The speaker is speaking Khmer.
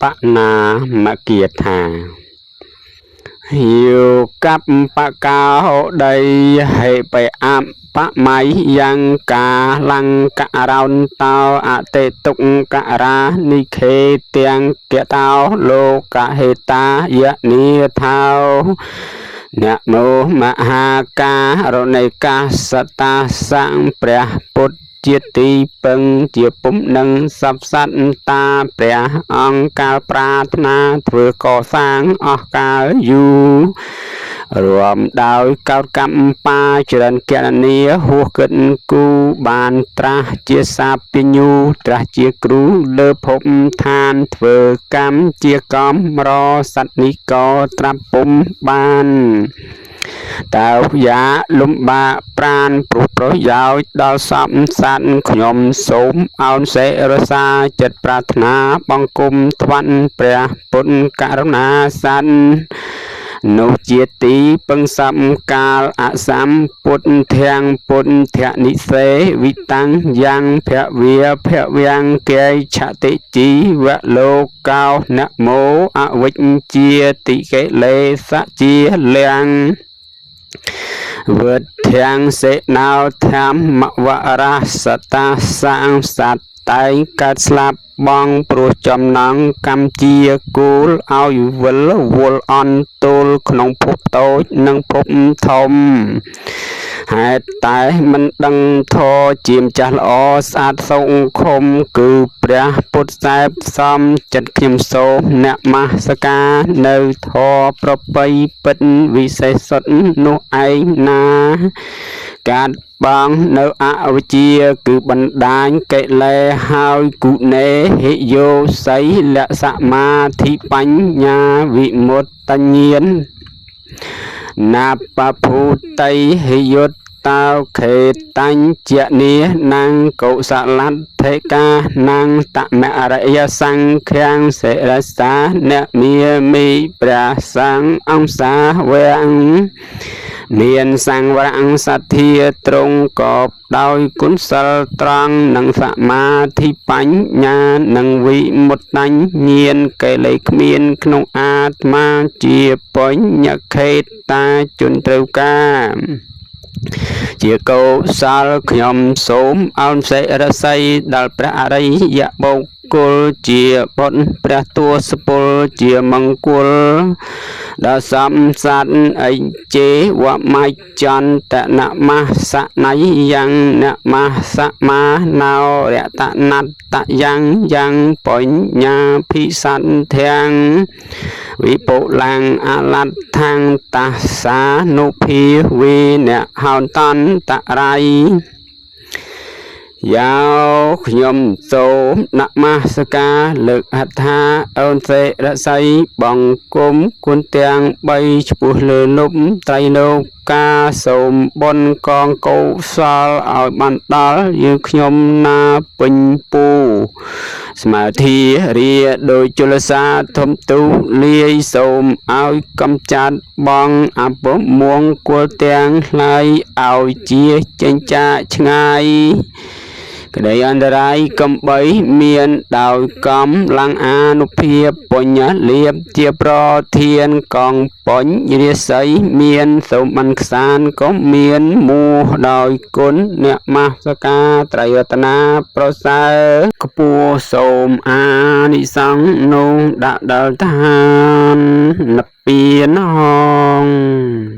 បណាមគាថាយោកបកោដីហេបេអបមៃយ៉ាងកាលង្ករោនតោអតិទុករានិខេទាំងកតោលោកហេតាយនីថោនមោមហាការណិកាសតាសង្ឃព្រះពុទ្ធជាទីពឹងជាពុំនឹងសពសត្វតាព្រះអង្គកាលប្រាថ្នាធ្វើកសាងអស់កាលយូររួមដោយកោតកម្មបាច្រើនកណនីហួសគិតគូបានត្រាស់ជាសាពញ្ញូត្រាស់ជាគ្រូលើភពឋានធ្វើកម្មជាកំរសត្វនេះក៏ត្រាប់ពុំបានតើយ៉ាលំបាកប្រានព្រោះប្រយោជន៍ដល់សពសត្វខ្ញុំសូមអោនសេរសាចិត្តប្រាថ្នាបង្គំថ្វាន់ព្រះពុទ្ធករុណាសត្វនោះជាទីពឹងសំកាលអសម្ពុទ្ធធាំងពុទ្ធនិសេវិតាំងយ៉ាងភវាភវាំងកេឆតិជីវលោកោនមោអវិជ្ជាតិកិលេសជាលៀងវុទ្ធាំងសេណោធម្មវរសតាសាងសត្វតែងកើតស្លាប់បងព្រោះចំណងកម្មជាគូលឲ្យវិលវល់អន់ទូលក្នុងភពតូចនិងភពធំហេតុតែមិនដឹងធម៌ជាម្ចាស់ល្អស្អាតសុខុមគឺព្រះពុទ្ធសែបសំចិត្តខ្ញុំសូមនមស្ការនៅធម៌ប្របីពិតវិសេសសុទ្ធនោះឯងណាកាត់បងនៅអវិជ្ជាគឺបណ្ដាញកិលេសហើយគុណេហិយោសីលសមាធិបញ្ញាវិមុតតញ្ញាណណាបភូតីហិយុតតោខេតញ្ចនីនងកុសលដ្ឋិកានងតមរិយសង្ឃាំងសិរសាអ្នកមាមីព្រះសង្ឃអង្គសាវៈមានសង្វរៈសទ្ធាត្រង់កបដោយគុណសិលត្រង់និងសមាធិបញ្ញានិងវិមុតតញ្ញាណកិលេសគ្មានក្នុងអាត្មាជាបញ្ញខេតាជនត្រូវការជាកុសលខ្ញុំសូមអោនសិរស័យដល់ព្រះអរិយបុគ្គលជាបុណ្យព្រះទសពលជាមង្គលដល់សំសត្វអិជេវមច្ចន្តនមសន័យយ៉ាងនមសមាណោរតនត្តយ៉ាងយ៉ាងបញ្ញាភិសន្ធាំងវិបុលាងអលដ្ឋាំងតាសានុភាវេនហោតន្តរៃយ៉ាវខ្ញុំសូមនមស្ការលើកហត្ថាអូនសេរស័យបង្គំគុណទាំង3ឆ្ពោះលើលុបត្រៃលោកកាសូមបុណ្យកងកុសលឲ្យបានដល់យើងខ្ញុំណាពេញពូស្មាធិរាដោយជលសាធំទូលាយសូមឲ្យកំចាត់បងអពមង្គលទាំងឡាយឲ្យជាចេញចាកឆ្ងាយក្តីអន្តរាយកំបីមានដោយកំលាំងអានុភាពបញ្ញលៀបជាប្រធានកងបញ្ញរាសីមានសូមបានខ្សានក៏មានមោះដោយគុណអ្នកមស្ការត្រៃរតនាប្រសើរខ្ពស់សូមអានិសង្សនោះដាក់ដល់ឋាននិព្វានហង។